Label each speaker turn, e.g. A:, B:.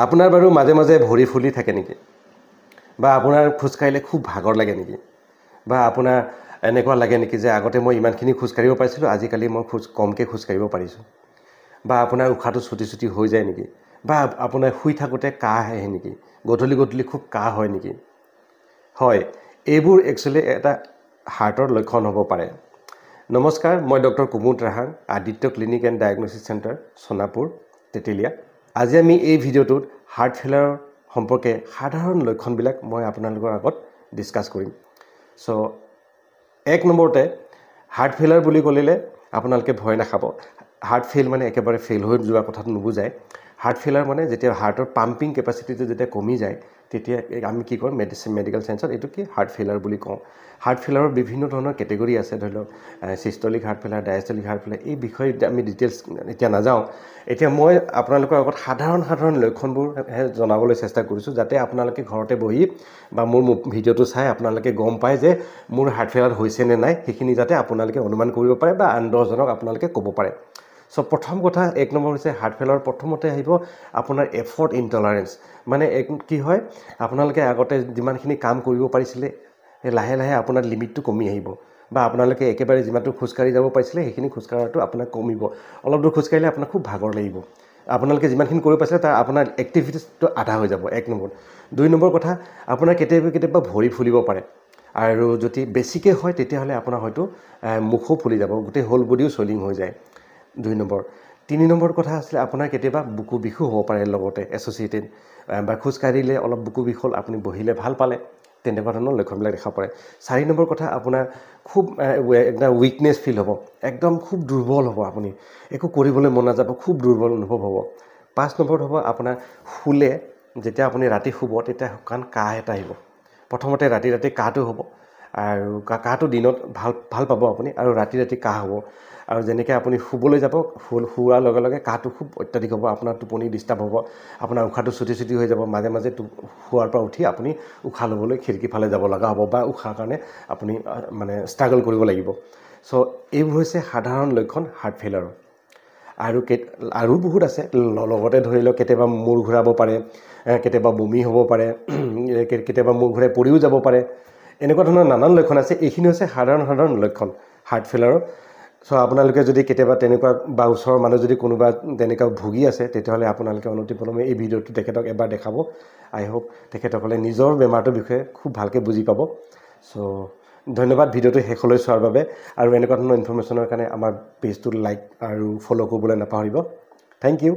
A: আপোনাৰ বাৰু মাজে মাজে ভৰি ফুলি থাকে নেকি? বা আপোনাৰ খোজকাঢ়িলে খুব ভাগৰ লাগে নেকি? বা আপোনাৰ এনেকুৱা লাগে নেকি যে আগতে মই ইমানখিনি খোজকাঢ়িব পাৰিছিলোঁ, আজিকালি মই কমকৈ খোজকাঢ়িব পাৰিছোঁ? বা আপোনাৰ উশাহটো চুটি চুটি হৈ যায় নেকি? বা আপোনাৰ শুই থাকোঁতে কাহ আহে নেকি? গধূলি গধূলি খুব কাহ হয় নেকি? হয়, এইবোৰ একচুৱেলি এটা হাৰ্টৰ লক্ষণ হ'ব পাৰে। নমস্কাৰ, মই doctor Kumud Rahang, Aditya clinic and diagnosis centre, Sonapur, Tetelia. আজি আমি এই ভিডিঅ'টোত হাৰ্ট ফেইলাৰৰ সম্পৰ্কে সাধাৰণ লক্ষণবিলাক মই আপোনালোকৰ আগত ডিছকাছ কৰিম। চ' এক নম্বৰতে হাৰ্ট ফেইলাৰ বুলি ক'লে আপোনালোকে ভয় নাখাব। হাৰ্ট ফেইল মানে একেবাৰে ফেইল হৈ যোৱা কথাটো নুবুজায়। হাৰ্ট ফেইলাৰ মানে যেতিয়া হাৰ্টৰ পাম্পিং কেপাচিটিটো যেতিয়া কমি যায়, তেতিয়া আমি কি কওঁ মেডিকেল চায়েন্সত এইটো কি হাৰ্ট ফেইলাৰ বুলি কওঁ। হাৰ্ট ফেইলাৰৰ বিভিন্ন ধৰণৰ কেটেগৰী আছে, ধৰি লওক systolic heart failure, diastolic heart failure. এই বিষয়ে আমি ডিটেইলছ এতিয়া নাযাওঁ। এতিয়া মই আপোনালোকৰ আগত সাধাৰণ সাধাৰণ লক্ষণবোৰহে জনাবলৈ চেষ্টা কৰিছোঁ, যাতে আপোনালোকে ঘৰতে বহি বা মোৰ ভিডিঅ'টো চাই আপোনালোকে গম পায় যে মোৰ হাৰ্ট ফেইলাৰ হৈছে নে নাই, সেইখিনি যাতে আপোনালোকে অনুমান কৰিব পাৰে বা আন 10জনক আপোনালোকে ক'ব পাৰে। চ' প্ৰথম কথা এক নম্বৰ হৈছে হাৰ্ট ফেইলাৰ প্ৰথমতে আহিব আপোনাৰ এফৰ্ট ইনটলাৰেঞ্চ। মানে এক কি হয়, আপোনালোকে আগতে যিমানখিনি কাম কৰিব পাৰিছিলে, সেই লাহে লাহে আপোনাৰ লিমিটটো কমি আহিব। বা আপোনালোকে একেবাৰে যিমানটো খোজকাঢ়ি যাব পাৰিছিলে, সেইখিনি খোজকঢ়াটো আপোনাক কমিব। অলপ দূৰ খোজকাঢ়িলে আপোনাক খুব ভাগৰ লাগিব। আপোনালোকে যিমানখিনি কৰিব পাৰিছিলে তাৰ আপোনাৰ এক্টিভিটিছটো আধা হৈ যাব, এক নম্বৰ। দুই নম্বৰ কথা, আপোনাৰ কেতিয়াবা কেতিয়াবা ভৰি ফুলিব পাৰে, আৰু যদি বেছিকৈ হয় তেতিয়াহ'লে আপোনাৰ হয়তো মুখো ফুলি যাব, গোটেই হোল বডিও চুৱেলিং হৈ যায়, দুই নম্বৰ। তিনি নম্বৰ কথা আছিলে আপোনাৰ কেতিয়াবা বুকু বিষো হ'ব পাৰে লগতে এছ'চিয়েটেড, বা খোজকাঢ়িলে অলপ বুকু বিষ হ'ল, আপুনি বহিলে ভাল পালে, তেনেকুৱা ধৰণৰ লক্ষণবিলাক দেখা পাৰে। চাৰি নম্বৰ কথা, আপোনাৰ খুব একদম উইকনেছ ফিল হ'ব, একদম খুব দুৰ্বল হ'ব, আপুনি একো কৰিবলৈ মন নাযাব, খুব দুৰ্বল অনুভৱ হ'ব। পাঁচ নম্বৰত হ'ব আপোনাৰ শুলে, যেতিয়া আপুনি ৰাতি শুব তেতিয়া শুকান কাহ এটা আহিব। প্ৰথমতে ৰাতি ৰাতি কাহটো হ'ব, আৰু কাহটো দিনত ভাল ভাল পাব আপুনি, আৰু ৰাতি ৰাতি কাহ হ'ব। আৰু যেনেকৈ আপুনি শুবলৈ যাব, শোৱাৰ লগে লগে কাহটো খুব অত্যাধিক হ'ব, আপোনাৰ টোপনি ডিষ্টাৰ্ব হ'ব, আপোনাৰ উশাহটো চুটি চুটি হৈ যাব। মাজে মাজে শোৱাৰ পৰা উঠি আপুনি উশাহ ল'বলৈ খিৰিকী ফালে যাব লগা হ'ব, বা উশাহৰ কাৰণে আপুনি মানে ষ্ট্ৰাগল কৰিব লাগিব। চ' এইবোৰ হৈছে সাধাৰণ লক্ষণ হাৰ্ট ফেইলাৰৰ। আৰু বহুত আছে লগতে, ধৰি লওক কেতিয়াবা মূৰ ঘূৰাব পাৰে, কেতিয়াবা বমি হ'ব পাৰে, কেতিয়াবা মূৰ ঘূৰাই পৰিও যাব পাৰে, এনেকুৱা ধৰণৰ নানান লক্ষণ আছে। এইখিনি হৈছে সাধাৰণ সাধাৰণ লক্ষণ হাৰ্ট ফেইলাৰৰ। চ' আপোনালোকে যদি কেতিয়াবা তেনেকুৱা বা ওচৰৰ মানুহ যদি কোনোবা তেনেকুৱা ভুগি আছে, তেতিয়াহ'লে আপোনালোকে অনতিপলমে এই ভিডিঅ'টো তেখেতক এবাৰ দেখাব। আই হোপ তেখেতসকলে নিজৰ বেমাৰটোৰ বিষয়ে খুব ভালকৈ বুজি পাব। চ' ধন্যবাদ ভিডিঅ'টো শেষলৈ চোৱাৰ বাবে, আৰু এনেকুৱা ধৰণৰ ইনফৰ্মেশ্যনৰ কাৰণে আমাৰ পেজটো লাইক আৰু ফ'ল' কৰিবলৈ নাপাহৰিব। Thank U.